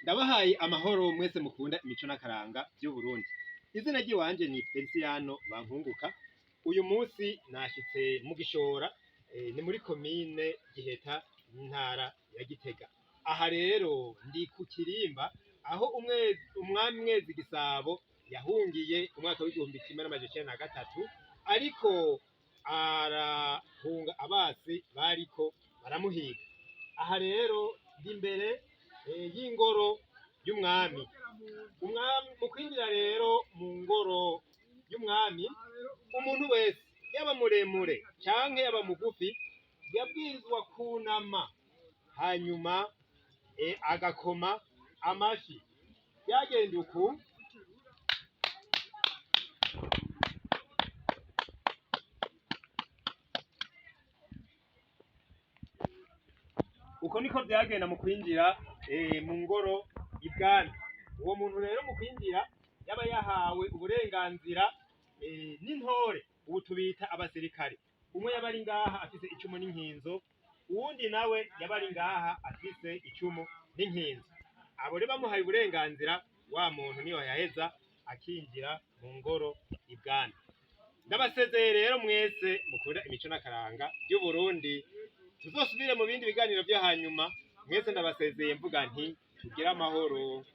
Ndabahaye amahoro mwese mukunda imico n'akaranga vy'Uburundi. Izina ry'iwanje ni Feliciano Bankunguka. Uyu munsi nashitse mu Gishora, ni muri komine Giheta, intara ya Gitega. Aha rero ndi ku kirimba aho umwami Mwezi Gisabo yahungiye umwaka w'1903, ariko arahunga abasi bariko baramuhiga. Aha rero ndi imbere y'ingoro y'umwami. Umwami mu kwinjira rero mu ngoro y'umwami, umuntu wese yaba muremure canke yaba mugufi yabwirizwa kunama, hanyuma agakoma amashi. Vyagenda uku: uko niko vyagenda mu kwinjira mu ngoro ibwami. Uwo muntu rero mu kwinjira yaba yahawe uburenganzira n'intore, ubu tubita abasirikare. Umwe yaba ari ngaha afise icumu n'inkinzo, uwundi nawe yaba ari ngaha afise icumu n'inkinzo. Abo rero bamuhaye uburenganzira, wa muntu niho yaheza akinjira mu ngoro ibwami. Ndabasezeye rero mwese mukunda imico n'akaranga vy'Uburundi. Tuzosubire mu bindi biganiro vyo hanyuma. Mwese ndabasezeye mvuga nti tugire amahoro.